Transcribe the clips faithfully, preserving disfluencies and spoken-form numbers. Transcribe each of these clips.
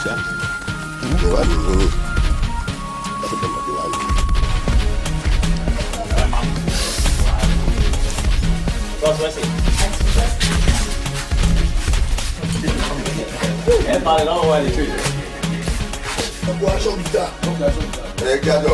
Sha. Mo wa ni. Ẹ palẹ̀ lọ́wọ́ wa lè fi. Ọkọ̀ aṣọ mi ta. Ẹ kí a jọ.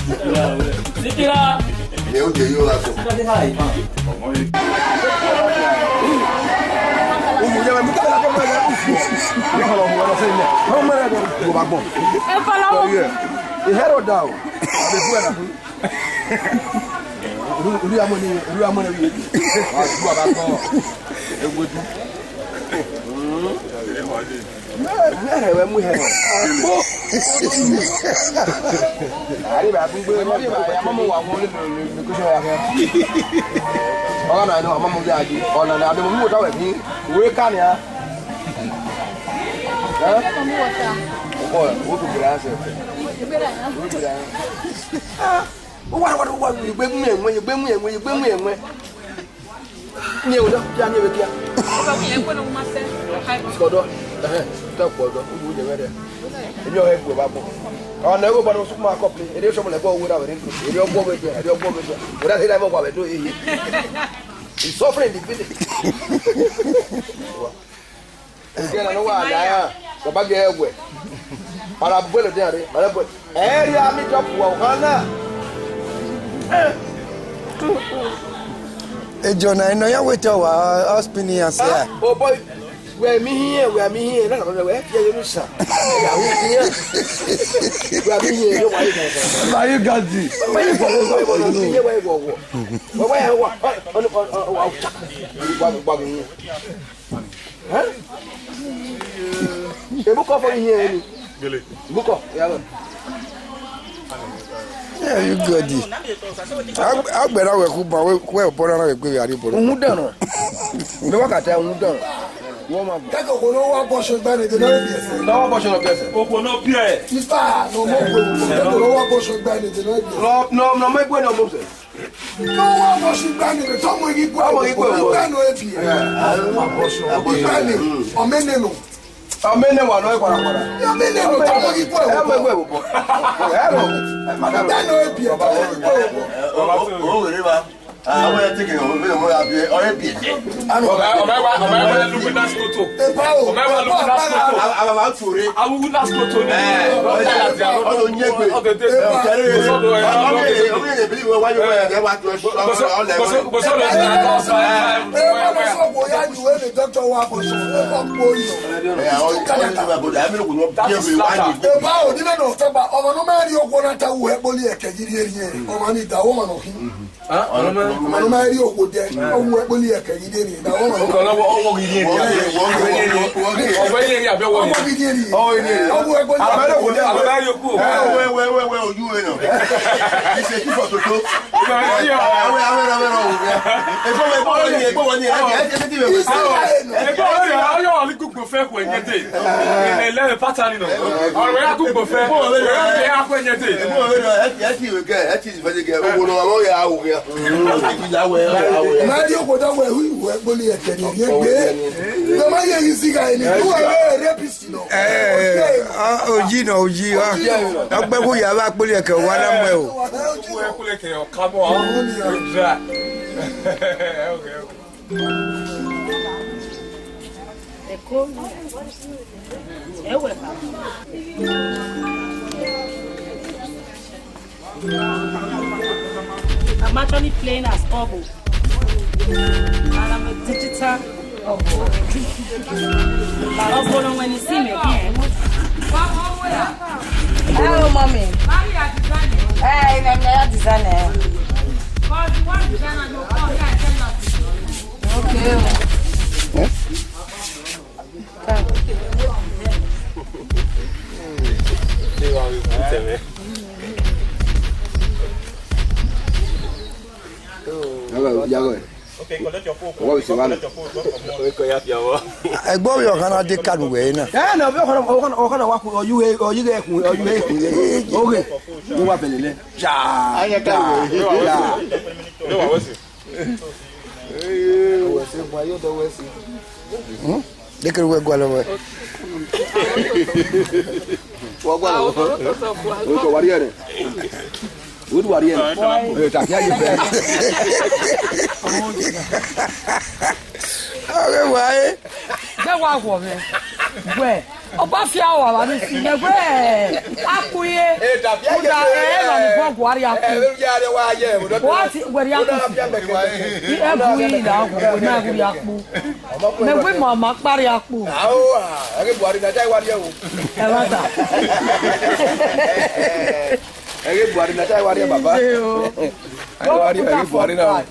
Sikira! Sikira! Mẹ o de yo la so. Ẹ fọlọ. Ihe ro da o. Abe fu ẹna fu. Uru uru ya mo ni, uru ya mo ni. Wa du aba gbọ. Ewedu. Mẹ rẹ wẹ mu hẹ. Ari ba bu gbe ma ma wa wo le le le ko so ya. Ọgha na no ma mo ya ji. Ọna na do mu ta wẹ bi. We ka ni a. Eh? Ọkọ, wo ko gbera se. Wo gbera. Ah, wo wa wa wa igbe mu ẹwẹn, igbe mu ẹwẹn, igbe mu ẹwẹn. Ni ewu dọ, kia ni ewe kia. Kọdọ, ẹhẹn, tẹ kpọdọ, u je wẹ dẹ. Emi ọhẹ gbe ba bọ. Ọna ẹvbo ba no sukuma kọpli, eri osọmọ lẹgbẹ owo ra vbe ri, eri ọgbọ vbe dẹ, eri ọgbọ vbe dẹ. Wẹ ra se ra ẹvbo wa vbe do hehe. He's suffering in the village. Ẹgẹ na ne ọ wa la iran, baba gẹ ẹwẹ. Para bẹlẹ ọdian rre, para bẹlẹ. Ẹ rhie ami jọ fua ohan na. Ejọ na, enọ ya wẹ te ọ wa, ọ spin iran sẹ a. Ah, oh boy, wẹ mi hiẹn, wẹ mi hiẹn, na na wẹ fi ẹyẹ nu sa. Ya hu hiẹn. Wẹ mi hiẹn, yo wa yi na. Ba you got it. Wẹ mi hiẹn, wẹ wọ wọ. Wẹ wẹ wa. Wa wa wa. Wa wa. Huh? Ebukọ fọ ihiẹn ẹre ni. Gele. Ebukọ, ya lọ. Yeah, you got it. Agbẹra wẹ khu ba wẹ wẹ bọra na wẹ gbe wẹ ari bọra. Uhun dẹrọ. Me wa ka ta uhun dẹrọ. Wọ́n máa gbọ́. Kẹ́kọ̀ọ́ kò ló wá bọ́ ṣe gbẹ́ni dènà ibi ẹ̀sẹ̀. Lọ́wọ́ bọ́ ṣe lọ bí ẹsẹ̀. Òpò náà bí ẹ. Sísá ló mọ̀ pé kò ló wá bọ́ ṣe gbẹ́ni dènà ibi ẹ̀sẹ̀. Lọ, lọ, lọ, mọ ẹgbẹ́ náà mọ̀ sẹ̀. Kí wọ́n wá bọ́ sí gbani rẹ̀ tọ́mọ yìí kú. Ọmọ yìí kú ẹ̀wọ̀. Gbani ebi. Gbani, ọmọ ẹnẹ nù. Ọmọ ẹnẹ wà lọ́wọ́ ìpàdàpàdà. Ọmọ ẹnẹ nù tọ́mọ yìí kú ẹ̀wọ̀. Ẹ mọ ẹgbẹ́ ìwòbọ̀. Ẹ mọ. Gbani ebi ẹ̀ tọ́mọ yìí kú ẹ̀wọ̀. Owó rẹ̀ bá. Àwọn ẹ̀ tẹ̀kẹ̀ ọmọ ẹgbẹ́ ọmọ àbí ọ̀rẹ́ bìí ẹ̀jẹ̀. Ọmọ ẹgbẹ́, ọmọ ẹgbẹ́ Luminas Koto. Eba o. Ọmọ ẹgbẹ́ Luminas Koto. Àwọn àwọn tù rẹ̀. Awugu last koto ni. Ẹ, ọjọ́ àti àwọn ọdún yẹn gbé. Ọdún tẹ. Ẹ, ọmọ yẹn, ọmọ yẹn bí wọ́n wáyé wọ́n yẹn wá tó ọlẹ́. Bọ́sọ̀ bọ́sọ̀ lọ sí àná ọ̀sán. Ẹ wọ́n lọ sọ bóyá ìwé ni dókítà wa kò sọ fún ọkọ kó yọ. Ẹ, àwọn ìwé ni bàbá ọdún àmì ló kù ní ọdún yẹn wáyé. Eba o, nílẹ̀ náà fẹ́ bá ọmọ náà máa rí oko náà ta wù ẹ́ bọ́lí ẹ̀kẹ́ yìí rí ẹ̀rí ẹ̀. Ọmọ ní ìdáwọ́ mọ̀ náà kí. Ah, ọmọ náà. Ọmọ náà máa rí oko jẹ, ọwọ́ ẹ̀ bọ́lí ẹ̀kẹ́ yìí rí ẹ̀rí. Ìdáwọ́ mọ̀ náà. Ọkọ̀ lọ́wọ́ ọwọ́ gidi ẹ̀ ní àbí ọwọ́ yẹn ni. Ọwọ́ yẹn ni àbí ọwọ́ yẹn. Ọwọ́ gidi ẹ̀ rí. Ọwọ́ yẹn ni. Ọwọ́ ẹ̀ bọ́lí ẹ̀kẹ́. Àbẹ̀rẹ̀ òkú dé, àbẹ̀rẹ̀ yòókù. Ẹ, wẹ, wẹ, wẹ, wẹ, ojú ẹ nọ. Ìṣe kí fọ̀tò tó. Ìgbà yẹn ni àwọn. Àwẹ̀, àwẹ̀, àwẹ̀, àwẹ̀, àwẹ̀. Ẹ̀fọ́ wẹ̀, ẹ̀fọ́ wẹ̀ ni, ẹ̀fọ́ wẹ̀ ni, ẹ̀fọ́ wẹ̀ ni. Ẹ̀fọ́ wẹ̀ ni, ayọ̀ wà ní gbogbo fẹ́ kò ẹ̀yẹ dé. Ilẹ̀ ilẹ̀ pátá nínú. Ọ̀rọ̀ ya gbogbo fẹ́. Ọ̀rọ̀ ya kò ẹ̀yẹ dé. Ẹ̀fọ́ wẹ̀ ni, ẹ ti, ẹ ti ìwé kẹ, ẹ ti ìfẹ́ kẹ, owó náà, àwọn ya awò kẹ. Ẹ ti ìyàwó ẹ, ẹ ya awò ẹ. Máa rí òkúta wẹ̀ wí ìwé gbólé ẹ̀kẹ́ ni, ẹ gbé. Ẹ máa yẹ yín sí ga ẹni. Ẹ wà lẹ́yìn rapist náà. Ẹ, ọ, oji nọ, oji, ọ. Ọgbẹ́ kú yàrá gbólé ẹ̀kẹ́ wà lámú ẹ o. Ẹ kúlẹ̀ kẹ̀ ọ̀kábọ̀, ọ. Dra. Okay, okay. Ẹ̀kọ́. Ẹ̀wẹ̀. I'm actually playing as Obo. And I'm a digital Obo. But Obo no when you see me again. Hello, mommy. Hey, I'm your designer. Okay. Come. Wọ́n fi ṣe wá nù. Ẹgbẹ́ ọ̀rẹ́ ọ̀kan náà dé kanu wẹ̀ náà. Ẹ na, ọ̀kan, ọ̀kan, ọ̀kan náà wá kú, ọyú ẹ, ọyú ẹ kú, ọyú ẹ kú. Oge, mo wá bẹ̀lẹ̀ lẹ. Ja. Ayẹ ká wẹ̀. Ja. Wẹsẹ, wẹsẹ. Hmm? Dekere wẹ gualọ wẹ. Wọ gualọ wẹ. Orúkọ wa rí ẹrẹ. Orúkọ wa rí ẹrẹ. Ẹ, tàbí ayé bẹ́ẹ̀. Ọ̀rẹ́ wa ẹ. Bẹ́ẹ̀ wá wọ̀ mẹ́. Wẹ̀. Ọba fia wa wa ni si mẹ wẹ. Akpụ ye. Ẹ, tàbí ayé bẹ́ẹ̀. Uda ẹ, ẹ, la ni bọ guari akpụ. Ẹ, ẹ, ya rẹ wa yẹ. Wa ti wẹri akpụ. Uda fia mẹ kẹ. Ẹ bu yi la, wẹ na wẹri akpụ. Mẹ wẹ ma ma kpari akpụ. Awa, ẹgẹ Buhari na ta iwari ẹ o. Ẹ ma ta. Ẹgẹ Buhari na ta iwari ẹ, baba. Ẹ o. Ẹ wari, ẹgẹ Buhari na.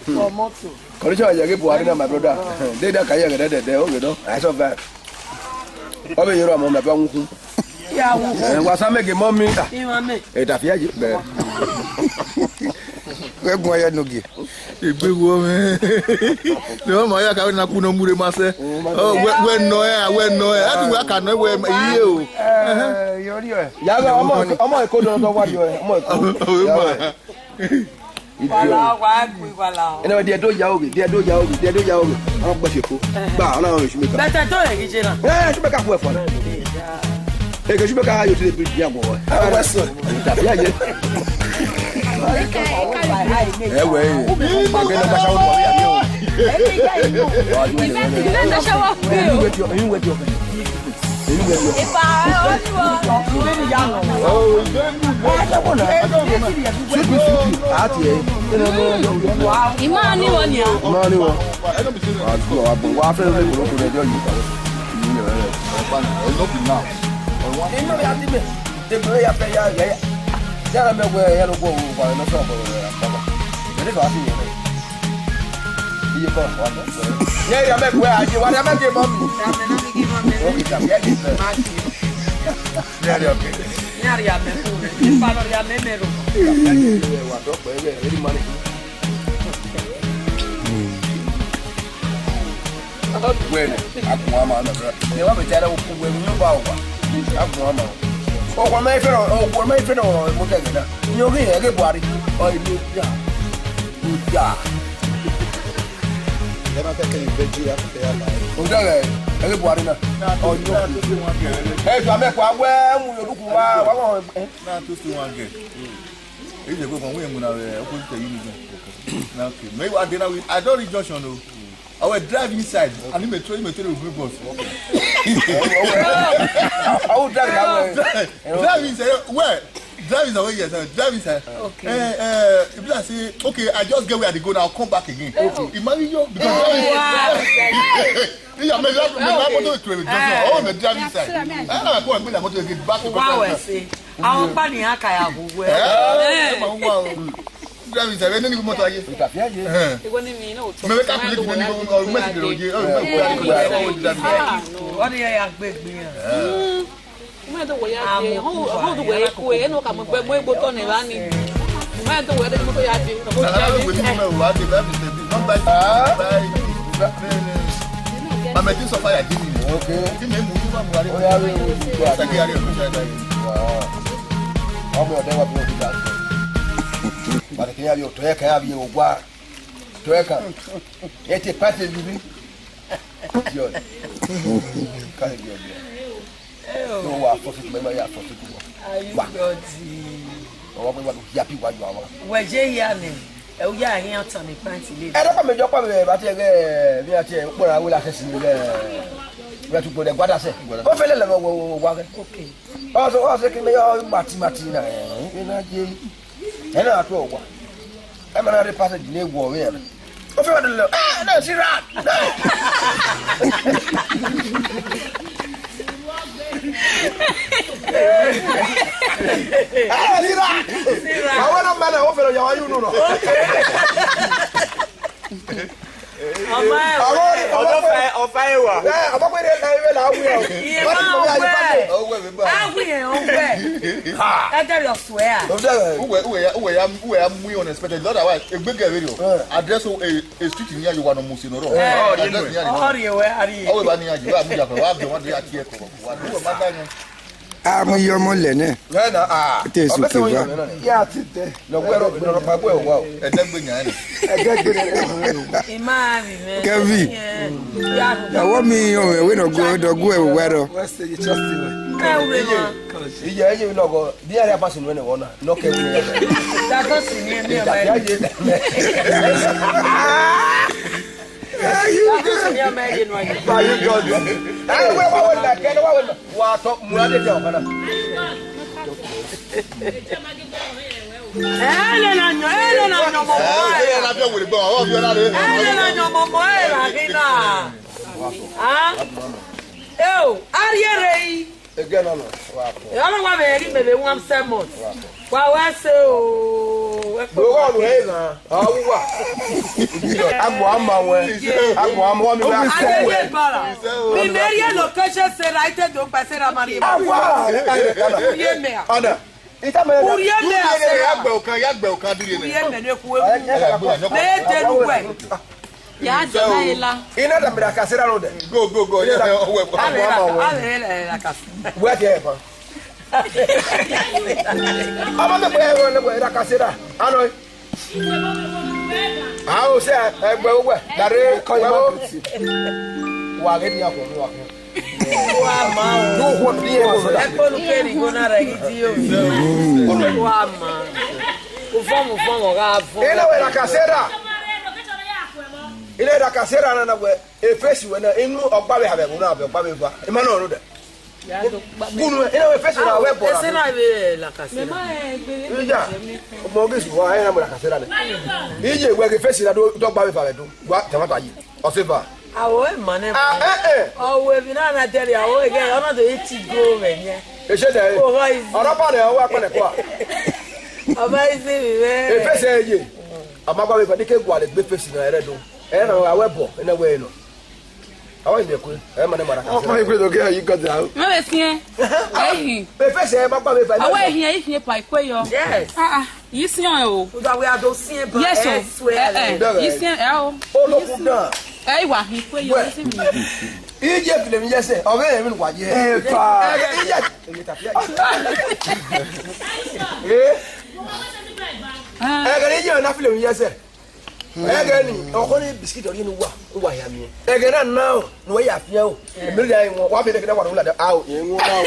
For motor. Condition ẹgẹ Buhari na, my brother. They that can hear that, they, they, oh, you know, I survive. Ọ vbe yọrọ ọmọ mẹ bá wọn kú. Ya wu. Ẹ, wa sa mẹ gẹ mọ mi. Ima mẹ. Ẹ, tàbí ayé bẹ́ẹ̀. Wẹ gun ọyẹ nogie. Egbe wo mẹ. Ne ma ya ka na ku no mure ma sẹ. Oh, wẹ, wẹ nọ ẹ, wẹ nọ ẹ. A tu wa ka nọ ẹ wẹ iye o. Ẹ, yọrọ ẹ. Ya, ọmọ, ọmọ Eko dọ, dọ wa yọ ẹ, ọmọ Eko. Oh, ma. Idiot. Wala, wa gbe, wala. Ene wẹ diẹ do ya oghe, diẹ do ya oghe, diẹ do ya oghe. Ọ gbẹ fi Eko. Gba, ọ na rọrọ Shimeka. Bẹtẹ do rẹ ghi je na. Ẹ, Shimeka ku ẹfua na. Eke Shimeka yo to the bridge ya gbọ. Ẹ, wẹ sọ. Tàbí ayé. Ẹ wẹ, ẹ. Ọgẹ na gbasa wo ni wa ya o. Ẹ ti ga inu. Wa ju ẹ. Ẹ ti ga inu. Ẹ ti ga inu. Ima ni wọ nia. Ima ni wọ. Wa gbọ, wa gbọ, wa fẹ lele koro koro ẹjọ yi. Enough now. Enough ya ti me. Egbe ya fẹ ya, ya, ya. Ya na mẹ wẹ ya no guọ wa no so baba. Ene ka ti yẹn. Iye kọ, wa no. Ye ya mẹ wẹ, aye, wa ya mẹ ke mọ mi. Okay, ta, ya ke. Ya, ya, okay. Nyari amẹ kure, ifa nọ rhie amẹ mẹ ro. Wa dọ kpẹ vbe eri mani. Wẹẹ, agbọn ama na, ne wa bẹ ta ẹre okun wẹẹ, ne ọ ba owa. Agbọn ama. Okun ma ife nọ, okun ma ife nọ, mo tẹ gẹdẹ. Ni o ghi hẹ ghe Buhari, ọ i lo ya. Ya. Ẹ ma fẹ kẹ vẹ ji ra fẹ ya la. O da ghe, ẹ ghe Buhari na. Ọ i lo. Ẹ ju amẹ kua wẹ, mu yo duku wa, wa wọn. Na to still one girl. If they go from where, we opposite the unit. Na okay. Me, I dey now. I don reach junction o. I will drive inside and he may throw, he may throw the blue bus. I will drive that way. Drive inside. Where? Drive inside. Where? Yes, sir. Drive inside. Okay. Eh, eh, if I say, okay, I just get where I dey go now. I'll come back again. Okay. Imagine you because. Iya, me la, me la moto tu e junction. Oh, me drive inside. Ah, go and bring the motor again. Back to. Wa wẹ se. Àwọn pa ni a ka ya hu wẹ. Eh, ma wa o. Drive inside. Ẹni ni motor ayé. Ìtàfíà yé. Eh. Ìwọ ni mi náà tó. Me we calculate me ni go, me si dero ye. Oh, me we calculate. Wọ́n ní ẹ̀yà gbẹ̀gbẹ̀ yẹn. Mwen do wẹ ya je, họn do wẹ ku, ẹ no ka mọ gbe, mọ egbo tọ nẹ vba ni. Mwen do wẹ de mọ ya je, mo je. Ala we ni me wa de ba mi se bi. Non ba ba. Ba me ti so fa ya ji mi. Okay. Ti me mu ni wa mu ari. Oya we. Sa ki ari ko ja da. Wow. Ọmọ ọdẹ wa bi obi da. Ba de ke ya bi o to ẹ ka ya bi o gua. To ẹ ka. E te pa te bi bi. Idiot. Ka idiot. No, wa forfeit, mẹ ma ya forfeit wọ. Wa. Ọwọ pẹ wa do ya bi wa yọ awa. Wẹ je ya nẹ, ẹ u ya hin ọtan ni pant le. Ẹ dọkọ mi jọ pa mi ba ti ẹgẹ mi ati ẹ kpọra wẹ la sẹ si mi gẹ. Mi atu gbọdọ gbada sẹ. O fẹlẹ lẹ wọ wa gẹ. Okay. Ọsọ ọsọ kí mi yọ mati mati na ẹ. Ẹ na je. Ẹ na tu ọwa. Ẹ ma na rre passage ne wọ vbe ẹmwẹ. Ọ fẹ wa dolo. Ah, no, Siraj. No. Ah, Siraj. Siraj. Àwọn náà máa náà, ó fẹ́ràn yàrá yìí nù nà. Ọmọ ẹ. Àwọn ọmọ ọfẹ ọfẹ ẹ wà. Ẹ, ọmọ pé ní ẹ ẹ la wí ọ. Ìyẹn máa ń wẹ̀. Awi hẹn ọgbẹ. Ha! Ẹgẹ rẹ ọsuẹ a. Uwe, uwe ya, uwe ya, uwe ya mu unexpected. Otherwise, egbe gẹ vberriọ. Eh. Address o, e, e street ni ya yo wa nọ mu si nọ rọ. Eh. Address ni ya ni. Ọ rhie wẹ, a rhie. Ọ wẹ ba ni ya ji, wa mu ya fẹ, wa gbẹ, wa de ya tie ẹko. Wa, uwe ma da yan. A mu iye ọmọ lẹ nẹ. Ẹ na, ah. Te su ke wa. Ya ti tẹ. Nọ wẹ rọ, nọ rọ pa wẹ wa o. Ẹdẹgbe yan ni. Ẹdẹgbe yan ni. Ima ri mẹ. Kevin. Ya. Ọwọ mi ọmọ ẹwẹ nọ gu, nọ gu ẹwẹ wa rọ. Wẹ se you trust him. Ẹ wẹ ma. Iye, iye nọ go. Di ẹre abasu nuẹ ne wọ na. Nọ kẹ wẹ. Dagọ si ni ẹmẹ ọmọ ẹre. Dagọ si ni ọmọ ẹre nuẹ. Ba you God. Ẹ wẹ wa wẹ na, kẹ wa wẹ na. Wa tọ, mu na de de ọmọ na. Ẹ lẹ na yọ, ẹ lẹ na yọ ọmọ ọmọ ẹ. Ẹ lẹ na yọ ọmọ ọmọ ẹ ra ghi na. Ah? Eo, a rhie rre yi. Ẹgẹ nọ nọ, wa kọ. Ẹ, ọna wa vbe ẹre mẹ vbe one sermon. Wa wẹ se o. Ẹkpo. Vbe ọghe ọvbehe na, a wu wa. Agbọn ama wẹ. Agbọn ama wa mi wẹ. A ye ye bara. Mi me rhie location Sarah, I te do gba Sarah ma rhie. A wa. Ye mẹ a. Ọna. Ita mẹ. Urhie mẹ a, Sarah. Ya gbe okan, ya gbe okan diri mẹ. Urhie mẹ ne ku. Ẹ, ẹ, ẹ, me de lu wẹ. Ya dọna ela. Ina da mira casera no de. Go, go, go. Yeah, oh, well, well. Ave la, ave la, la casa. Wẹ ti ẹ pa. Ọmọ mi pẹ ẹrọ ne wẹ ra casera. Ano. A o se ẹgbẹ wẹ. Dare kọ iwẹ. Wa ghe ni akọ, wa kọ. Wa ma o. No, what do you want? Ẹ kpọnu kẹrin gona rẹ ghi di o. Wa ma. Ufọnmwu, ufọnmwu gha vọn. Ina wẹ ra casera. Ina ra casera na na wẹ. Efesi wẹ na, inu ọgba vbe ha vbe ẹvbo na, vbe ọgba vbe eva. Ima nọ rode. Kunu, ina wẹ efesi na wẹ bọra. Ese na vbe la casera. Ija, ọmọ ghi su wa, ina wẹ la casera le. Ije wẹ ghe efesi na do, do ọgba vbe eva vbe do. Wa, tama ta yi. Ọseva. Awo e ma nẹ. Ah, eh, eh. Ọwẹ vbe na na dẹrẹ, awo e gẹ, ọna do iti go vbe yẹn. Ese dẹ. Ọba izi. Ọrọ ba rẹ, ọwẹ akpẹnẹ kua. Ọba izi vbe vẹ. Efesi ye. Ama gba vbe eva, ni ke gualọ egbe efesi na ẹrẹ do. Ẹ na, awẹ bọ, ẹ na wẹ nọ. Awẹ inde kue, ẹ ma ne mara ka. Ọkọ igbe do ke yi gọda o. Mẹ vbe siẹn. Ehi. Be fẹsẹ ẹ ma gba vbe fa. Awẹ ehi, ehi pa ikue yọ. Yes. Ah, ah, yi siẹn o. Uda we ado siẹn ba. Yes o. Eh, eh. Yi siẹn ẹ o. Olokun dan. Ẹ wa hin ikue yọ, yi siẹn mi. Ije file mi yẹsẹ, ọghe ẹmí wa ye. Ẹ pa. Ẹ, ije. Ẹ ta fia. Eh. Ẹ gẹrẹ ije na file mi yẹsẹ. Ẹghẹ ni, ọkhọ ni biskit ọrịa ne uwa, uwa ya miẹn. Ẹghẹ na na, ne uwa ya fian o. Emiri ya wọn, wa bẹrẹ kẹdẹ wa rula da, ao. Ye wọn na o.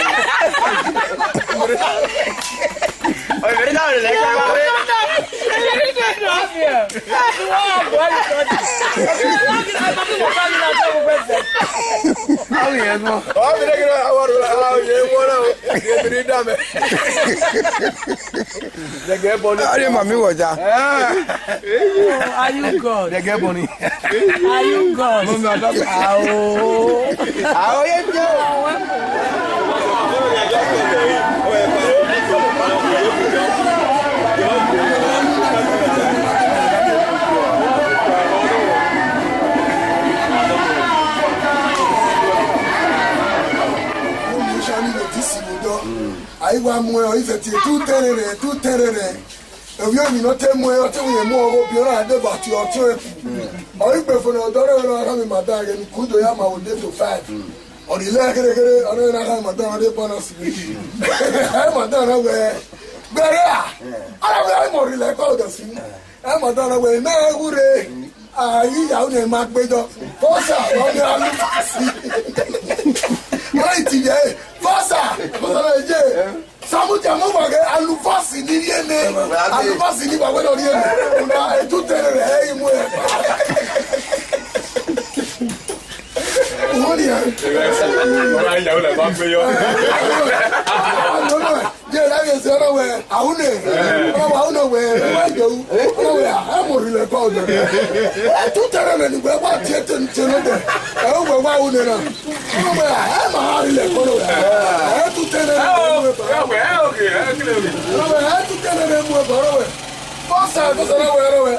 Emiri na le ka wa we. Ao ye wọn. Wa bẹrẹ kẹdẹ wa rula, ao ye wọn na o. Emiri da mẹ. Dẹgẹ bọ ni. Ari mami wọja. Ah. Oh, are you God? Dẹgẹ bọ ni. Are you God? Mami ada. Ao. Ao ye jẹ. Omi osa ni lo ti si mo dọ. Ai wa mu ẹre, ọ i fẹtiẹ, tu tẹrẹrẹ, tu tẹrẹrẹ. Ovbi ọni ne ọ te mu ẹre, ọ te mu ẹre mu ọghe obi, ọ na deba ọtiọntiọn eku. Ọ i gbe fo ne ọ dọrọ ẹre, ọ na khama madam ẹghẹ ne kudo ya ma wo de to five. Ọ ni lẹ kherekhere, ọ na khama madam, ọ na deba na si. Ẹ madam na wẹ, gbẹrẹ a, ọ na wẹ, ẹ mọ rhilẹ ẹkọ odọ si. Ẹ madam na wẹ, na ẹ wu rre. Ayi ya une ma gbe dọ. Fosa, ọ ni alufasi. Ọ ni ti ye. Fosa, fosa ye. Samudia mo wa ghe alufasi ni ye ne. Alufasi ni wa we no ye ne. Una etu tere re, ẹ, imu ẹ. Wọ́n ní ẹ. Ọ̀rọ̀ ayé ìyàwó lẹ̀ bá gbé yọ. Àlọ́ náà, jẹ́ ìlànà ẹ̀sìn ọ̀rọ̀ wẹ̀, àwọn ẹ̀, ọ̀rọ̀ wà, àwọn ẹ̀ wẹ̀, ẹ̀ wá ìjẹ̀wù, ọ̀rọ̀ wẹ̀, ẹ̀ mọ̀ rí lẹ̀ kọ́ ọ̀dọ̀. Ẹ̀ tún tẹ̀lé rẹ̀ nígbà wà tí ẹ tẹ̀ ní tẹ̀lé dẹ̀. Ẹ̀ ó wẹ̀ wá àwọn ẹ̀ náà. Ọ̀rọ̀ wẹ̀, ẹ̀ máa rí lẹ̀ kọ́ ọ̀rọ̀ wẹ̀. Ẹ̀ tún tẹ̀lé rẹ̀ mú ẹ̀ bọ̀. Ẹ̀ wẹ̀, ẹ̀ òkè, ẹ̀ kílẹ̀ òkè. Ọ̀rọ̀ wẹ̀, ẹ̀ tún tẹ̀lé rẹ̀ mú ẹ̀ bọ̀ ọ̀rọ̀ wẹ̀. Bọ́sà, bọ́sà náà wẹ̀ ọ̀rọ̀ wẹ̀.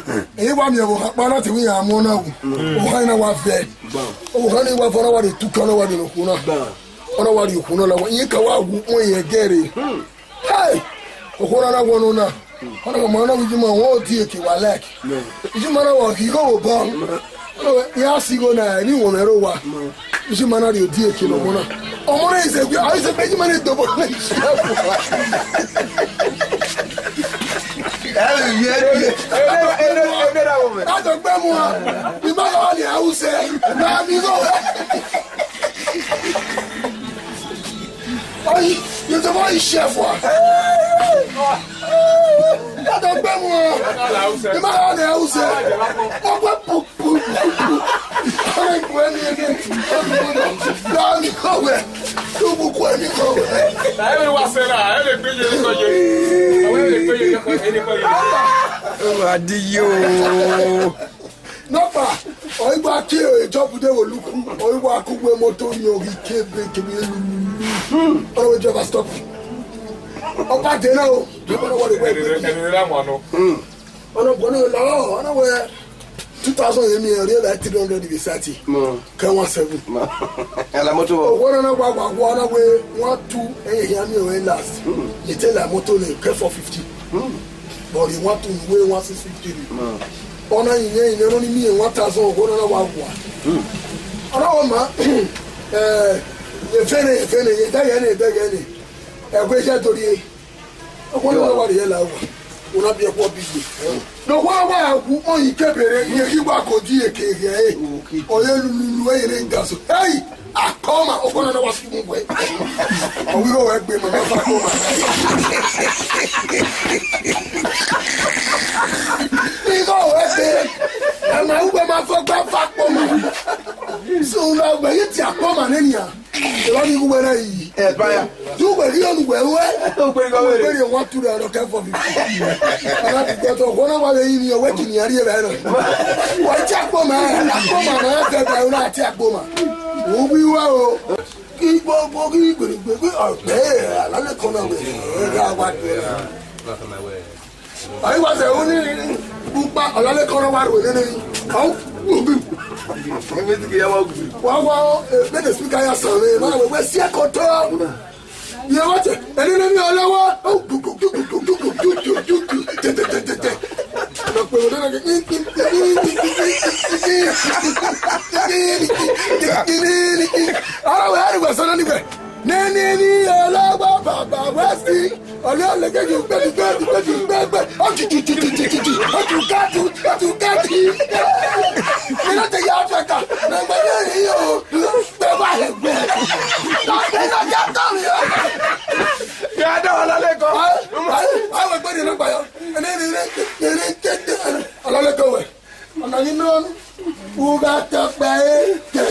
Ẹ i wa miẹn vbe okhan ọkpa na te wẹ iran mu ọna wu. Okhan na wa vẹ. Okhan ni wa vẹ, ọ na wa rhie tuka, ọ na wa rhie ne okhuo na. Ọ na wa rhie okhuo na la wa. Iran ka wa wu ukpọn ye ẹgẹ rre. Hey! Okhuo na na wọ nọ na. Ọ na ma na vbe ijima wọn odi eke wa like. Ijima na wa ghi igho vbe obọ. Ọ na wẹ, ya si igho na, emwi wọn mwẹ rre owa. Ijima na rhie odi eke ne ọmọ na. Ọmọ na i sẹ gbe, a i sẹ gbe, ijima na dobọ. Ẹ vbe viẹ, ẹ vbe viẹ. Ẹ vbe, ẹ vbe, ẹ vbe ra wọ mẹ. A do gbe mu a. Ima gha ni a u sẹ. Na mi igho. Ọyi, you the boy chef wa. Dada gbe mu. Ima ha ne ause. Ọgbẹ pu pu pu pu. Ọgbẹ pu ẹni ẹni. Dani kọwẹ. Tubu ku ẹni kọwẹ. Na ẹ wa sẹ na, ẹ lè gbé yẹ ní kọyẹ. Ẹ lè gbé yẹ ní kọyẹ. Ó máa di yìí o. Nọkpa, ọ i gba ke Job de vbe oluku, ọ i wa ku uwu moto yọ ghi kebe kebe lululu. Ọ wẹ driver stop. Ọkpa de na o, driver na wa de wẹ. Ẹni rẹ mọ nọ. Ọna bọ na la, ọna wẹ two thousand yemi, ẹ rhie like three hundred vbe sati. Kẹ one seven. Ala moto. Owó na wa wa wa na wẹ one two, ẹ yẹ hia mi o last. Ye te la moto le kẹ four fifty. But he want to weigh one six fifty. Ọna yin yẹn, yin yẹn, ọni mi yẹn one thousand, ọgọ na wa gua. Ọna wọ ma, eh, efene, efene, ye dẹgẹ ne, dẹgẹ ne. Ẹgbẹ iṣẹ torí e. Ọgọ na wa rhie la wa. Ọna bi ẹkọ bi gbe. No wa wa wu oyin kebere, ye ghi wa ko di eke ghe e. Oye lululu, eye ne da so. Hey! Akoma, ọkọ na wa fi mu wẹ. Ọwiro wẹ gbe mama fa akoma. Igho wẹ gbe. Mama uwe ma fọ gba fa akoma. So na wẹ yi ti akoma ne nia. Ẹ wa ni uwe na yi. Ẹ ba ya. Du wẹ ri onu wẹ wẹ. O gbe igho wẹ. Wẹ ri wa tu ra ro kẹ fọ bi. Ara ti gbẹ to, ọkọ na wa le yi ni, wẹ kini ari ẹ bẹ na. Wa ti akoma, akoma na fẹ ba ra ti akoma. Wo wi wa o. Ki gbogbo ki gbere gbegbe ọgbẹ, alalẹ kan na wẹ, ra wa do. Ayi wa sẹ, oni pupa, alalẹ kan na wa ro nene. Au, obi. Emi ti ya wa obi. Wa wa, eh, bene speaker ya sọ re, ma wẹ, wẹ si ẹkọ to. Ye wa tẹ, ẹni nene ọlọwọ. Au, du, du, du. Tẹ, tẹ, tẹ, tẹ, tẹ. Lọ pe wẹdẹ na ke. Ara wẹ, ara wẹ, sọ na ni wẹ. Nene ni ọlọwọ baba wẹ si. Ọlẹ ọlẹ ke ju gbẹ ju gbẹ ju gbẹ ju gbẹ gbẹ. Ọ ju ju ju ju ju ju ju. Ọ ju ga ju, ọ ju ga ju. Mi na te ya Africa. Na gbe ye yi o. Gbe wa he gbe. Na gbe na ya ta mi o. Ya da wa lale ko. Ai, ai, ai, wẹ gbe ni na gba yo. Nene ni, nene ni, nene ni. Alale ko wẹ. Ọna ni nọ, u gha tọ kpẹ ẹre,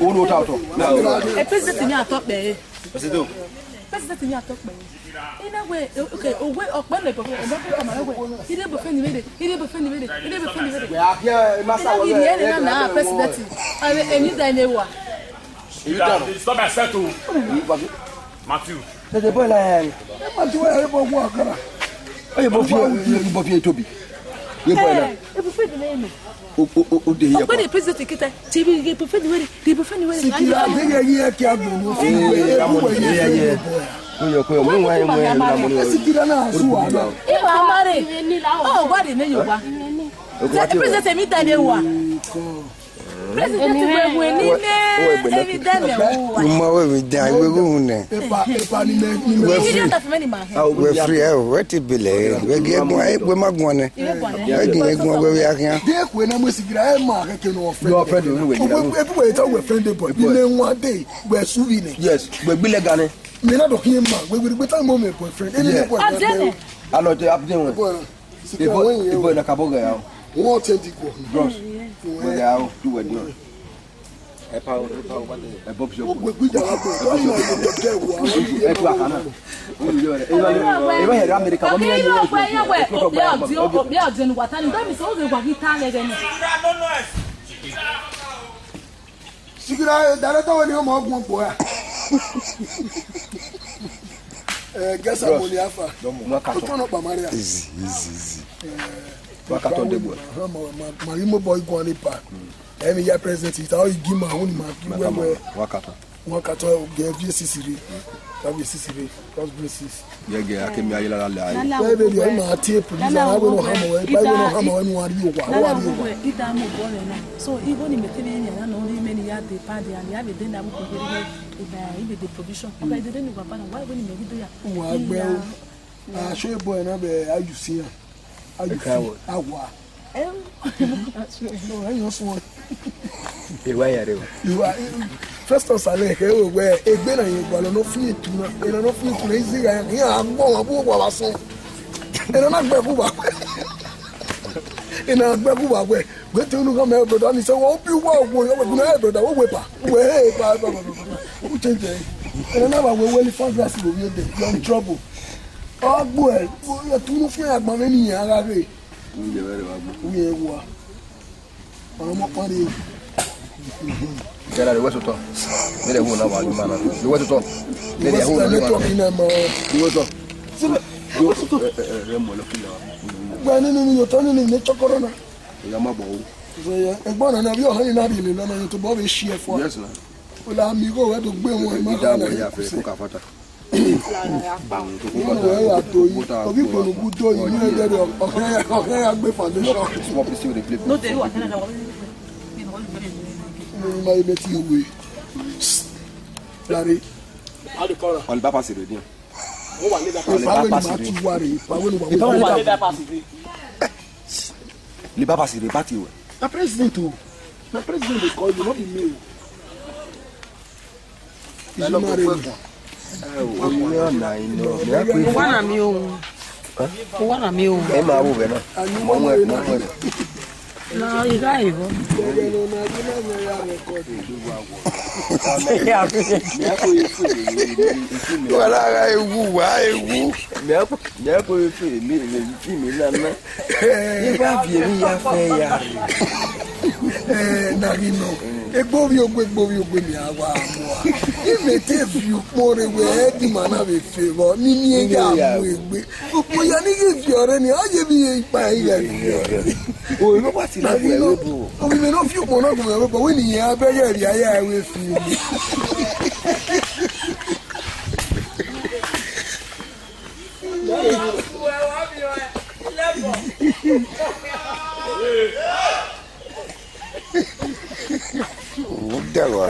Unu ota otọ. E president ni atọ kpẹ. President. President ni atọ kpẹ. Ina wẹ, okay, owe ọkpẹ ne bọfẹ, ọmọ kọkọ ma wẹ. Ire bọfẹ ni vere, ire bọfẹ ni vere, ire bọfẹ ni vere. Wẹ a khiẹ masa wẹ. Ire na na president. Ave eni da ne wa. Stop accept o. Matthew. Tẹ̀tẹ̀ bọ́ ẹ̀ la ẹ̀. Ẹ ma ti wá ẹ̀ bọ̀ wọ àkàrà. Ẹ yẹ bọ́ fi ẹ bọ́ fi ẹ tóbi. Yẹ bọ́ ẹ̀ la. Ẹ bọ́ fẹ́ di lẹ́yìn mi. O o o o de yẹ. Ọgbẹni president kẹta, ti bi yẹ bọ́ fẹ́ di wẹrẹ, di bọ́ fẹ́ di wẹrẹ. Sikira, de yẹ yẹ kí a gbọ̀n. Ee, ẹ bọ́ ẹ̀ yẹ yẹ. Koyo, koyo, mo wa, mo wa, mo wa. Esi kira na asu wa na. Iwa mare. Oh, God, ne yo wa. President, mi ta de wa. President, we we ni ne. Evident me wa. Mo we mi da, we go ne. Epa, epa ni me, ni me. We free. Idiot of many man. We free, eh, we ti bele. We gi egun, eh, we ma gun ne. We gi egun, we we akhian. De ku na mo esi kira, e ma ke ke no friend. No friend, we we. We, we, we ta we friend boy. Ni ne one day, we su we ne. Yes, we bi le gane. Me na do him ma, we will be time my boyfriend. Any boy. Adene. Alo te abde wọn. Boy, ibo, ibo na ka bo ga ya. What tend to go? Bros. We ga o, tu we do. E pa o, e pa o, e box yo. We we da la boy. Don't you know the guy who? E tu akana. Ibo, ibo here America, wa mi. Ibo we, ibo we. Obi odi, obi odi ni wa tani. Don't be so, we wa gi tan le ni. Sikira, director, we ni ọmọ ọgbọn kpo ya. Eh, guess how many afa? Otu ọnọ kpa Maria. Easy, easy, easy. Eh, wa ka tọn de boy. Ma, ma, ma, ma, imo boy go on pa. Emi ya president, ita o igi ma, oni ma, wa ka tọn. Wa ka tọn, ge V S C re. Ka V S C re. Cross braces. Ye ge, a ke mi aye la la le aye. Wẹ vbe rhie ima tie police, a wẹ ne ọ hama wẹ, ba wẹ ne ọ hama wẹ ne uwa rrie owa, uwa rrie owa. Ida mu obọ rẹ na. So, igho ni mẹ te vbe yan na, no, ni mẹ ni ya de pad, and ya vbe de na, bu ko gbe, e ba, I be the provision. Okay, dede ni wa pa na, why when you make it there? Uwa gbe o. A show boy na be, how you see am? How you feel? Awa. No, I just want. Ewa ya re o. Iwa, first of all, ke we we egbe na ye gba lo no fi tu na. Ena no fi tu na, izi ga ya, ya agbo wa bu wa wa so. Ena na gbe ku ba. Ena gbe ku ba we. We te unu ga me brother ni se wo bi wa wo yo we na brother wo we pa. We he pa pa pa. U change. Ena na ba we we ni fan glass wo bi de. You in trouble. Agbo e, ya tu no fi agba me ni ya ga re. Oúnjẹ bẹ̀rẹ̀ wá gbọ́. Oúnjẹ wa. Ọ̀rọ̀ ọmọ kan rèé. Ìjọba rẹ̀ wẹ́sùn tọ̀. Nílẹ̀ wo náà wà ní màná. Ìwé tuntun. Nílẹ̀ wo náà wà ní màná. Ìwé tuntun. Síbẹ̀, ìwé tuntun. Ẹ, ẹ, ẹ, ẹ, mọ̀ lọ kí lọ. Gba nínú mi, yóò tọ́ nínú mi, chọ́kọ́rọ́ náà. Ìyá má bọ̀ o. Ẹgbọ́n náà, bí ọ̀hán yìí náà rí ilé lọ́nà, yóò tó bọ́ bí ṣí ẹ fọ́. Yes, na. Ó la mi kó wẹ́ tó gbé wọn, ẹ má kọ́ náà. Ìdá àwọn ẹ̀yà fẹ́ kó kà fọ́tà. Inú ẹ wà tó yìí, obi kpolugbu tó yìí, inú ẹ jẹ́ ọ̀kẹ́, ọ̀kẹ́ ya gbé foundation. No dey do whatever that one. Mo máa yẹ bẹ́ẹ̀ tí ìwé. Láre. Ọ̀lẹ́ bá pàṣẹ rẹ̀ dín. Ó wà ní bá pàṣẹ. Ìpàwé ni màá ti wà rè, ìpàwé ni wà wà. Lè bá pàṣẹ rẹ̀ bá ti wẹ̀. Na president o. Na president dey call you, no be me o. Is you married? Uwa na mi o. Uwa na mi o. Ẹ máa wò bẹ́ẹ̀ náà. Mọ̀ ń wẹ̀, mọ̀ ń wẹ̀. Na igha evo. Wala gha ewu, wa ewu. Mẹ ko ye fi mi, mi fi mi nana. Iba bi emi ya fẹ ya. Eh, na ghi nọ. Egbe ovbi ogbe, egbe ovbi ogbe ni a wa mu a. Ime te fi ukpọn rre wẹ, ẹ di ma na vbe fe vbọ, ni ni e ya mu egbe. Ukpọn ya ni ghi fi ọre ni, ọ ye vbe ikpa ya ghi fi ọre. O, ime wa ti na ghi nọ. Ovbi mwẹ ne ọ fi ukpọn na gu mwẹ vbe obọ, wẹ ni ya bẹghe vbe a ya wẹ fi mi. Udawa.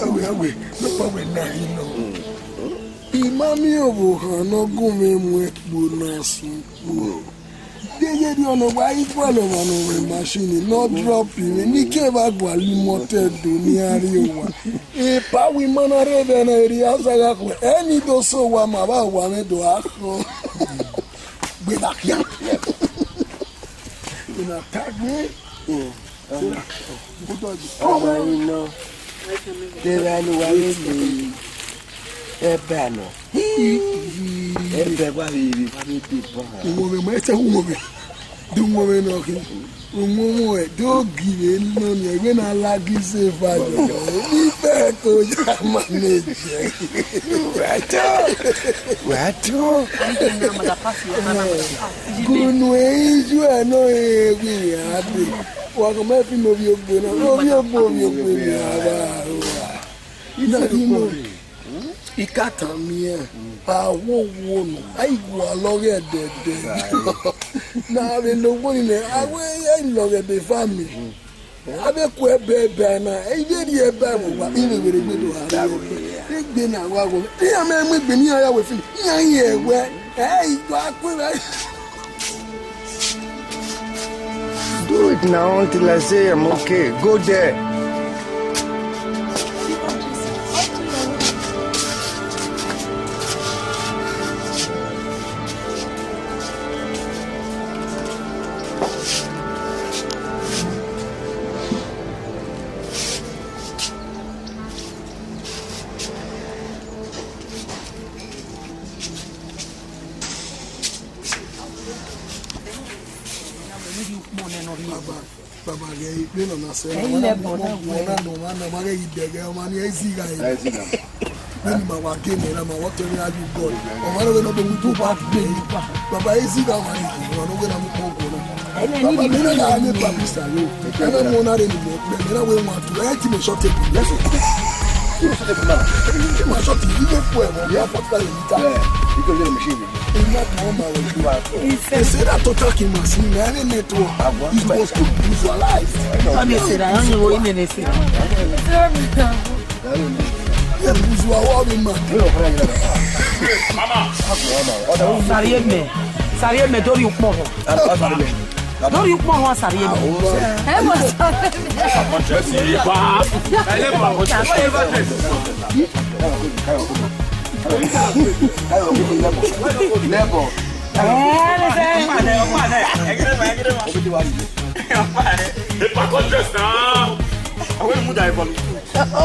Awe, awe, no pa wẹ na ghi nọ. I ma miẹn ọvbokhan ne ọ gun mwẹ mu ẹkpo na sẹ ukpo. Deghẹ erriọ ne ọ wa ghi gualọ emwa ne ọ mwẹ machine ne ọ drop mwẹ, ne I ke vbe gualọ imọtẹ do ne iran rrie owa. Epa wẹ ima na rre vbe ẹna erriọ, a zagha khuẹ, ẹ ni do sẹ owa ma vbe owa mwẹ do gha khọn. Gbe na khian. Ina tag me. Ọmọ yìí nọ, tẹ́lá ni wà lè lè ẹ bá nọ. Ẹ bẹ wá rere wá ní dé bọ́. Ìwọ̀n mi mọ̀ ẹ́ sẹ́ wọ́n mi. Dùn wọ́n mi nọ kí. Wọ́n wọ́n ẹ̀ dó gìrì nọ ni ẹ̀gbẹ́ náà lági ṣe fàyọ̀. Níbẹ̀ kò yá máa lè jẹ́. Wà á tó. Wà á tó. Gunu eju ẹ̀ náà ewì yẹn á dé. Wa kàn máa fi mi ovbi ogbe na, ovbi ogbe, ovbi ogbe ni a ra ro ra. Ina ki mo. I ka tama iran, a wo wo nọ, a i gualọ ghe ẹdẹdẹ. Na vbe ne ogboni nẹ, a wẹ a i lọghọ ẹdẹ family. A vbe ku ẹbẹ ẹbẹ na, ẹ i vbe rhie ẹbẹ vbe owa, i vbe vbe rhe egbe do gha rhie ẹbẹ. Egbe na wa gho. Iran mẹ mu egbe ne iran ya wẹ fi, iran i rẹn wẹ, ẹ i do a ku ẹre. Do it now until I say I'm okay. Go there. Baba, baba, ghẹ ikpe nọ na sẹ. Ẹ i lẹ bọ na wẹ. Ọmwa na, ọmwa na, ọmwa ghẹ ghi dẹghe, ọmwa ni ẹ i zigha ẹre. Ẹ i zigha. Vbene ima wa gele na, ma wa tẹn vbe argue God. Ọmwa na wẹ ne ọ do mu two bad men. Baba, ẹ i zigha ọmwa ni, ọmwa ne ọ wẹ na mu kpọn guọ na. Baba, mẹ na gha ne Baptist aro. Ẹ na mu ọna rre ni mẹ, mẹ na wẹ wan tu. Ẹ ti mẹ short tape. Yes, sir. Ti mẹ short tape, ma short, I ye ku ẹmwẹ, ya forty-five liter. Yeah, because of the machine. Enough to all my way. They say that total king machine, every network is supposed to visualize. Ọni sera, ọni wo ine ne sera. Ye visualize all the man. Sariemẹ, Sariemẹ, dori ukpọn họn. Dori ukpọn họn, Sariemẹ. Ẹ mọ sọ. Level. Ẹ, ẹ, ẹ. Epa contest na. Awe mu da epa.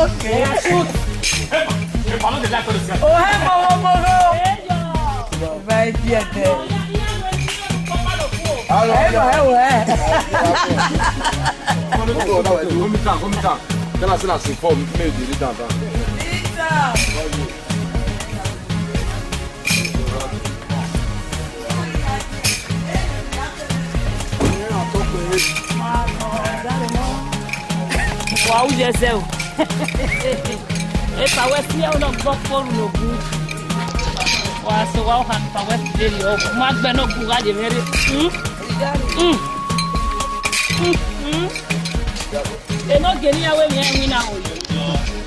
Okay. Epa, epa no dey like contest. Oh, hey, mo, mo, mo, mo. Very dear, dear. Ẹ wọ, ẹ wọ, ẹ. Go meet am, go meet am. Tell am say na six four, make e dey read am down. Wa u ye ẹzẹ o. Epa wẹ fi ẹvbo nọ gbọ kporu ne ogun. Wa sẹ owa oha ne epa wẹ fi deri ọ. Ma gbẹ ne ogun gha ye mwẹ rre. Hmm? Hmm. Hmm. Hmm. Enogie ne iran wẹ emwi iran winna ho.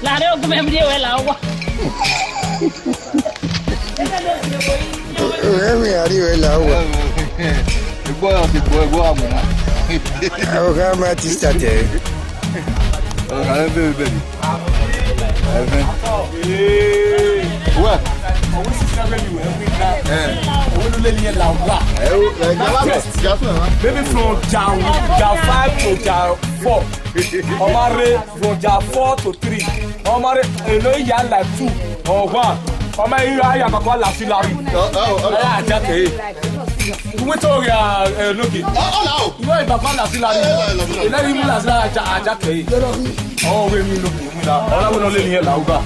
Lahọ ogun mwẹ rhie ruẹ la owa. Emwi iran rhie ruẹ la owa. Egbe ọre ọ ti gbo egbe ọre a winna. Aro gha ma ti start ẹ. Ọgha rẹ vbe vbe ni. Ẹvẹn. Wẹ. Ọwọ sisi ẹgbẹ mi wẹ winna. Ẹ. Ọwọ ló lé ní ẹ la owa. Ẹ o, ẹ, That test. Maybe from jar, jar five to jar four. Ọmọ rẹ from jar four to three. Ọmọ rẹ, eno ya like two or one. Ọmọ yìí ya ya kọkọ la sí lari. Ẹ yà jẹ kẹ. Wọ́n tó yà ẹ lókè. Ọ̀la o. Wọ́n ìgbà kan la sí lari. Ẹ lọ, ẹ lọ, ẹ lọ. Ìlẹ́rìí mú la sí lari ajá ajá kẹ. Ọwọ́ wẹ̀ mí lókè mú la. Ọ̀la wẹ̀ lọ lé ní ẹ̀ làwùbá.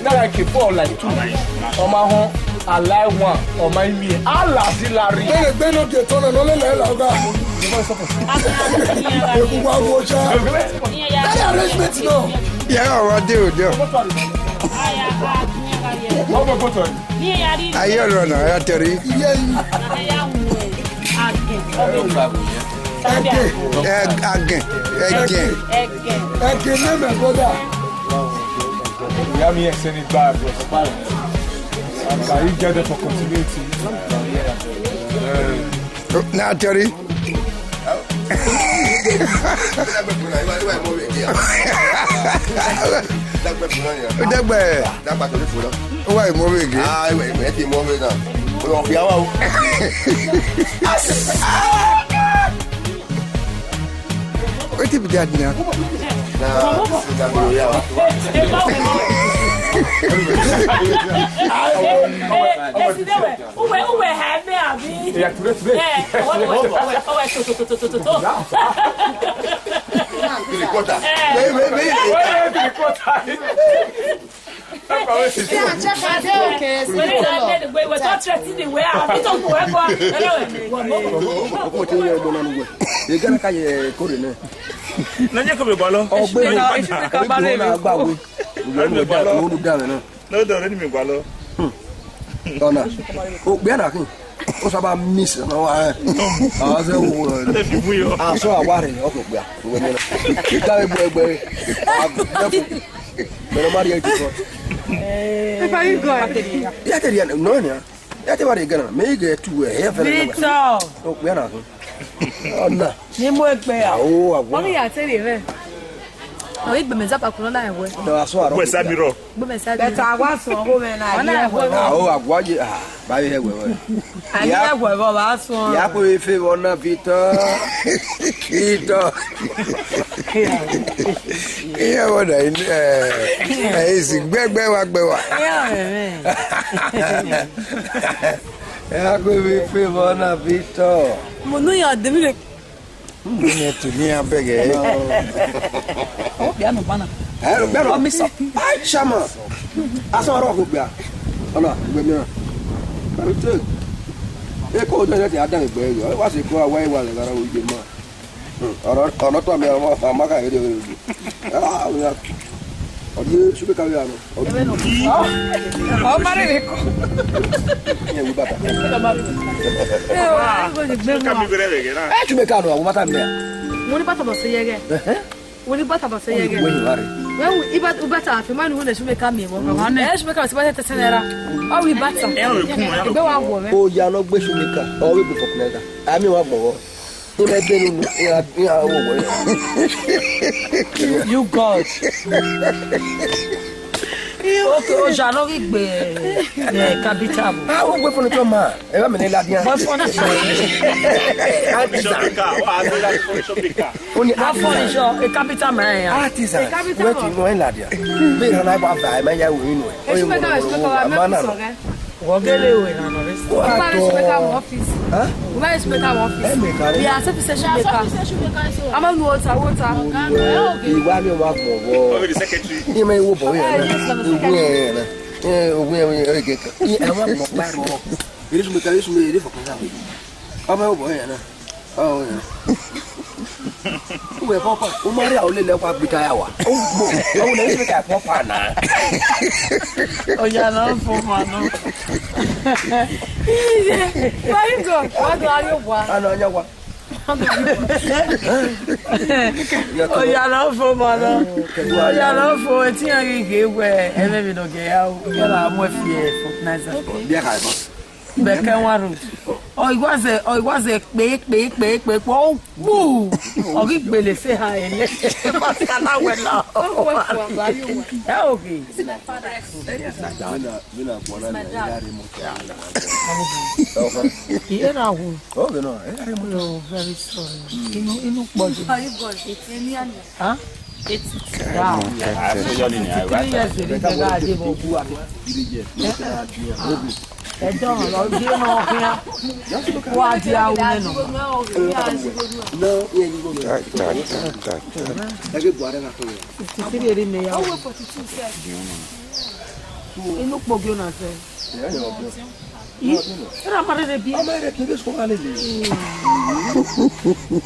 Náà kì í fọ́ like two. Ọmọ ahọ́n. Alai one, ọmọ imi, ala si lari. Bẹ́ẹ̀ gbẹ́ náà di ètò náà lọ́lẹ́ lẹ́yìn làwọn ká. Èkú wa wo ṣá. Bẹ́ẹ̀ arrangement náà. Yàrá wa dé òde o. Wọ́n gbọ́ gbọ́tọ̀ ni. Ayé ọ̀rọ̀ náà, ẹ tẹ̀rí. Iye yìí. Ẹgẹ. Ẹ-, agẹ. Ẹgẹ. Ẹgẹ mẹ́mẹ́ gbọ́dọ̀. We have here sending bad. Can you get them for continuity? Na tẹ̀rí. Dẹgbẹ. Ó wà ìmọ̀wé gé. Wetin be that now? Uwe, uwe, ha ẹmẹ, abi? Yeah, today, today. Eh, owe, owe, owe, owe, to, to, to. Three quarter. Eh. Wait, wait, wait. Wait, wait, three quarter. Papa, wait. Yeah, check out there, okay. Wait, wait, wait, wait, don't threaten the way. Abi to go, go. Ọmọ tí ń yẹ ẹgbẹ́ náà nìyẹn. Èyí gánà ká yẹ kórè náà. Nẹ́jẹ̀ kò bẹ̀ bọ̀ lọ. Ọgbẹ́ mi, ọgbẹ́ mi náà gbà wé. Ìlú ọ̀nà ọjà, ìlú ọ̀nà ọjà rẹ̀ náà. No, no, no, mi gualọ. Ọna, okpia na khin. O saba miss na wa. A se wo. Te fi mu yo. A so a wa re, ọkọ okpia. Uwe ni na. Ita egbe egbe. A, careful. Pero Maria, you go. If I go. Ya te ria, no, no. Ya te wa re gana. Me ge tu we, he fere. Victor. Okpia na khin. Ọna. Ni mu egbe a. Awo, awo. Mami ya te rie mwẹ. Ọ igbe mẹ zaba kunu na ẹwẹ. No, a so a rọ. Wẹ sa mi rọ. Igbe mẹ sa mi. Bẹta wa sọ ọhọ mẹ na. Ọna ẹwẹ. Awo, awa ye, ah, ba ye ẹwẹ wẹ. A ye ẹwẹ vọ ba sọ. Ya ko ife vọ na Victor. Victor. Iye vọ na, eh, eh, isi gbẹgbẹ wa gbẹ wa. Iye vọ mẹ. Ya ko ife vọ na Victor. Mo nu ya de mi re. Ine tu ni a bẹgẹ. Ọ bia nọ gbana. Ẹ, bẹrẹ. Ọ mi sọ. Ai, Shama. Asọ ọrọ kò gbia. Ọna, gbẹ mi na. Bẹrẹ te. E ko do ne te adam gbẹ yo. Wa se ko wa wa le gara wo je ma. Ọrọ, ọrọ tọ mi, ọmọ, ọmọ ka ere ere. Ah, ya. Ọ di supe ka ya no. Ọ ma rere kọ. Ẹ wu bata. Ẹ, ọ ma rere kọ ni gbe. Ka mi gbe rẹ vbe ghe na. Ẹ, tu me ka no, a wu bata mi. Mo ni bata bọ se yẹghẹ. Ẹhẹn. Wo ni bata bọ se yẹghẹ. Wẹ ni wa re. Wẹ wu, i bata, u bata afi, ma ni wo ne shume ka mi wọ. Ẹ shume ka mi si bata tẹsẹ nẹra. Ọ wi bata. Ẹ o kun. Egbe wa wọ mẹ. O ya nọ gbe shume ka. Ọ wi gbe fọkun ẹga. A mi wa gbọghọ. Ẹ mẹ bẹnu, ẹ ya, ẹ ya wọ wọ. You God. Okay, o ja no ghi gbe, eh, capital. Ah, o gbe furniture ma. Ẹ bá mi ní ladian. But furniture. Artisan. Shopika, wa a ti la furniture shopika. Only artisan. Furniture, a capital ma ya. Artisan. A capital. Wait, you know, ladian. Be run like wa ba, ma ya wo inu. Ẹ shume ka, shume ka, wa mẹ ku sọ gẹ. Wọ gele we na no. Wa to. Shume ka office. Huh? Wa shume ka office. Ẹ mẹ ka re. Ya se fi se shume ka. A ma nu water, water. Ìwà mi wa gbọ. Secretary. Ẹ mẹ wo bọ yẹn na. Ẹ, yes, I'm the secretary. Ìwé yẹn na. Ẹ, ìwé yẹn, ẹ, gẹ. Ẹ, ẹ wa gbọ pa ro. Ere shume ka, ere shume, ere fọkàn sa. Ọmọ ẹ wọ bọ yẹn na. Ọ yẹn. Uwẹ pọpa, u ma rhie olele ọkpa gbe ta ya wa. Ogbo, ọ wẹ ne shume ka pọpa na. Oya na fo ma no. Very good. Wa do ari wa. Ana nya wa. Oya na fo ma no. Oya na fo, etian ghi ghe wẹ, ẹmwẹ vbe nọ gẹ ya o. Ya la mu fi fortnight. Bia ka ko. Bẹkẹ wa road. Ọ i wa zẹ, ọ i wa zẹ kpe, kpe, kpe, kpe, kpe, ọ wu. Ọ ghi gbele se ha ele. Ma ka na wẹ na. Ẹ oke. Iye na wu. Oh, very sorry. Inu, inu pọ ju. Huh? Eight. Yeah. Sixty-three years, they dey get that day, but ẹjọ ọ̀rọ̀ ọdún náà fi hàn. Wá di àwọn nínú. Ta, ta, ta, ta, ta. Sixty-three eri mi ya. Inú pogio na fẹ. Ira ma rere bi. Ama ere ke ibe sko gha lele.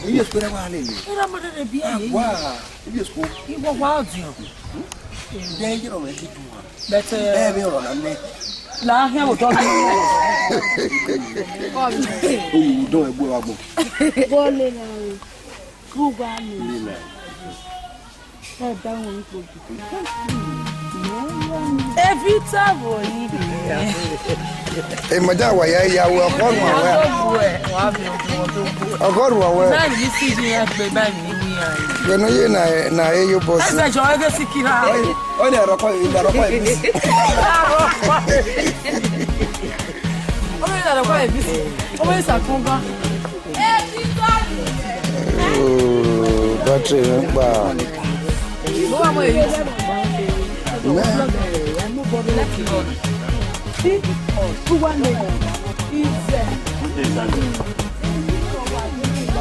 Ibe sko gha lele. Ira ma rere bi. Wa, ibe sko. Iwọ wa ọdiọn. De ye ro me ki tu. But, eh, ẹ vbe ọrọ na nẹ. La hẹ wo dọ. Oyu dọ ẹgbẹ wa gbọ. Go le na o. Ku gba mi. Le na. Ẹ da wọn ipò jù. Evita wo yi. E ma da wa ya ya wo ọgọrùn-ún awẹ. Ọgọrùn-ún awẹ. Báyìí sì ni ẹ pé báyìí ni wí ya. Gbẹnu ye na, na e yo bọ si. Ẹsẹ̀ jọ ẹgbẹ́ sí kíra. Ó ní àròkọ yìí, àròkọ yìí. Ó ní àròkọ yìí. Ó ní ìsàkúnbá. Oh, battery ń pa. Nẹ.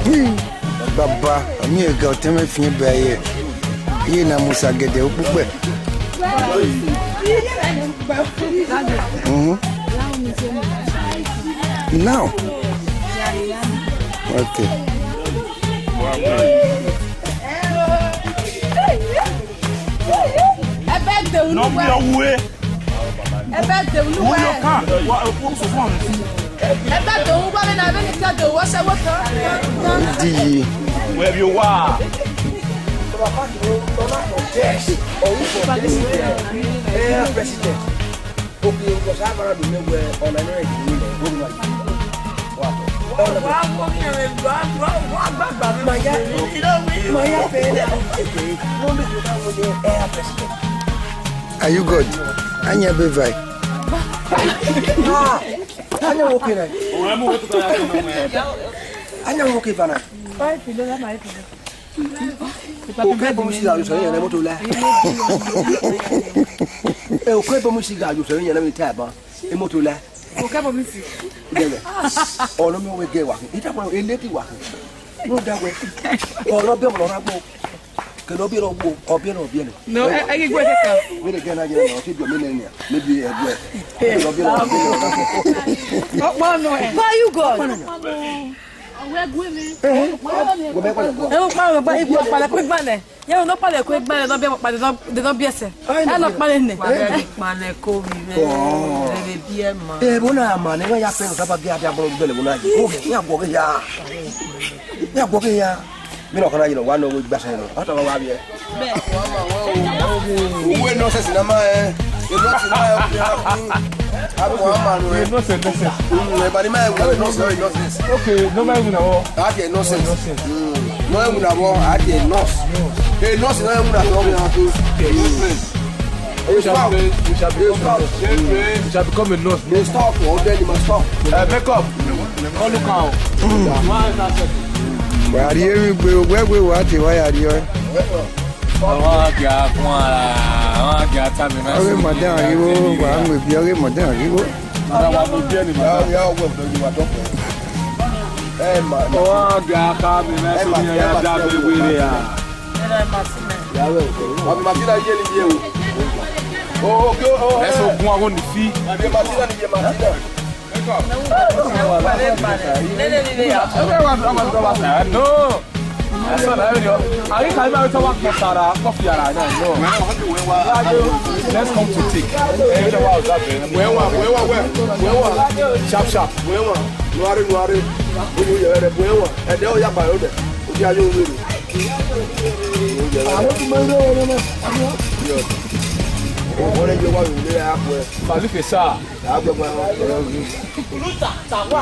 Hmm. Baba, ami ẹga ọtẹn mwẹ fiẹn ba ye. Iye na musa gẹdẹ okpukpẹ. Mhm. Now. Okay. Ẹbẹ de unu. No, we are way. Ebe a dẹ unu wẹ. Ebe a dẹ unu wẹ vbene avbe ne I ka dẹ unu wẹ sẹ wẹ kan. Di yi. Wẹ vbe owa. Yes. Ọre president. Okpia Osaivara do miẹn wẹẹ ọna nọ rẹn ghi nẹ, wẹ ma yi. Wa tọ. Wa wo mi ẹre, wa, wa, wa gbagba mi. Ma ya, ma ya fẹ nẹ. No make you that way, eh, president. Are you God? Anya be vai. Ah, anya wo kere. Anya wo ke vana. Okẹ bomi si gha yo sẹ yẹn ne moto la. Eh, okẹ bomi si gha yo sẹ yẹn ne mi ta ban. E moto la. Okẹ bomi si. Gẹgẹ. Ọnọ mi wẹ gẹ wa. Ita pa ele ti wa. No da wẹ. Ọnọ bẹ ọmọ ra gbo. Kẹlẹ ọbiẹ rọ gbo, ọbiẹ rọ biẹ nẹ. No, ẹ, ẹ ghi gbe ẹsẹ kan. Wẹ de gẹ na yẹ na, ọ ti biẹ mi nẹ nia. Maybe ẹgbẹ. Kẹlẹ ọbiẹ rọ, ọbiẹ rọ ra gbo. Ọkpọ nọ ẹ. Why you God? Ẹhẹn. Wẹ bẹ kpalẹ kua. Ẹ, ọkpọ nọ, ọkpọ nọ, ọkpọ nọ. Yẹ, ẹ, unu ọkpalẹ ku egbe nẹ, ne ọ biẹ, ọkpalẹ ne ọ biẹ sẹ. Ẹ, ne ọkpalẹ nẹ. Wa vbe kpalẹ ko vbe mwẹ, vbe biẹ ma. Ebo na ma nẹ, wa ya fẹ ne ọ saba gẹ, a dia gbọrọ gbẹlẹ ebo na yi. Oge, ya guọghọ ya. Ya guọghọ ya. Mi nọ kana yi nọ, wa nọ we gba sẹ nọ. A ta wa vbiẹ. Uwe nonsense na ma ẹ. E nonsense na ẹ, a ma nọ ẹ. Nonsense, nonsense. Mm, ẹ ba ni ma ẹ, nonsense, nonsense. Okay, no ma ẹ, na wọ. A di nonsense. Nonsense. Mm. No emu na vbọ, a di nurse. A nurse no emu na vbọ, we have to. We shall be, we shall become a nurse. We shall become a nurse. They stop, or then you must stop. Uh, make up. Come look out. Why is that? Wa rhie emwi gbe, wẹ wẹ wa te wa ya rhie ọe. Ọmwa gia khuan ra, ọmwa gia tama mwẹ. Ọghe madam ghi vbo, wa mu ebi ọghe madam ghi vbo. Madam, wa mu ebi ẹni, madam. Ya, ya, wẹ, wẹ, wa dọkpẹ. Ẹ ma, ẹ ma. Ọ gha ka mi mẹ, ẹ ma, so mi ya da mi were a. Ya wẹ, wa bi Martina ye ni ye o. O, o, o, o. Ẹ so gun awo ni fi. Wa bi Martina ni ye Martina. No. That's all I know. I think I might talk about Sara, coffee, and I don't know. Let's come to take. Wewa, wewa, wewa, wewa. Sharp, sharp. Wewa. Nuare, nuare. Unu yere, wewa. Ẹdẹ ọ ya ba yo dẹ. Ojú ayé òun rèé. Àwọn tó máa ń lọ́wọ́ lọ́nà. Wọ́n lè yẹ wá ìwúlé àpò ẹ̀. Màlúù fèsà. Àgbẹ̀gbẹ̀ wọn. Luta, Tawa.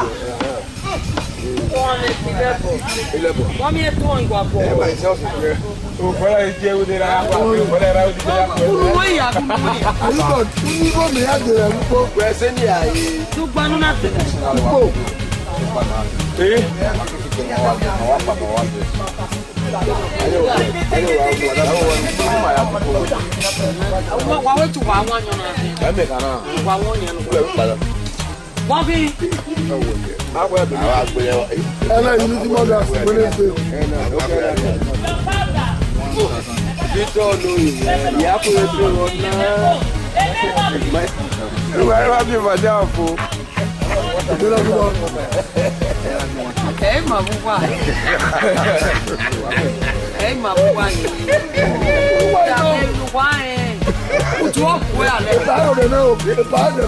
Wọ́n mi ẹ̀ tó ìwà bọ̀. Ẹ bá iṣẹ́ ọ̀sìn jẹ́. Òfòlá yìí jẹ́ òde rà. Òfòlá yìí rà òde rà. Kúrú wọ́n yà, kúrú wọ́n yà. Orúkọ ní bó mi á jẹ rẹ̀ púpọ̀. Pẹ̀sẹ̀ ní ààyè. Tó gbanú náà tẹ̀lé. Púpọ̀. Ee. Wa wẹ tu wa wọn yọn na. Wa wọn yọn. Wa bi. Ẹnẹ yìí ni tí mo dà sí pé lè ṣe. Victor olóyè, ìyá kò lè ṣe wọn náà. Ìwà ẹ wá bí ìbàdí àfo. Ẹ mà wúwa. Ẹ mà wúwa yìí. Wúwa yìí. Wúwa yìí. Utu ọkụ ya lẹ.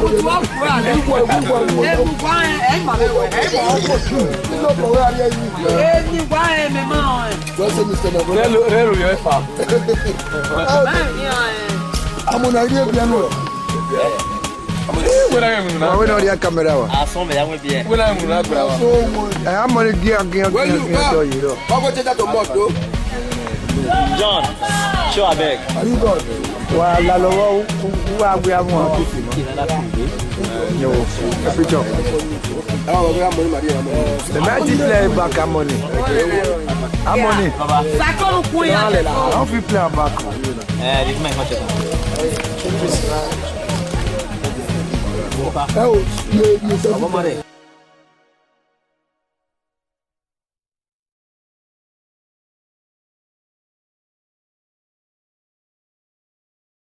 Utu ọkụ ya lẹ. Ẹ wúwa yìí. Ẹ mà wúwa. Ẹ mà wúwa. Ẹ wúwa yìí. Ẹ mà wúwa. Hello, hello, your fa. Amona iri ebianu. Wena ye muna. Wena ori camera wa. Asome ya mwe bie. Wena ye muna gbera wa. Eh, amori gia gia gia gia to yiro. Wa go check that to board, though. John, show abeg. Are you God? Wa la lọghọ, wa gbe amu. Yo, picture. The magic play back harmony. Harmony. Sakolu kuya. I don't feel play am back. Eh, this man got it. Ẹ o, ye, ye, sọ fún mi.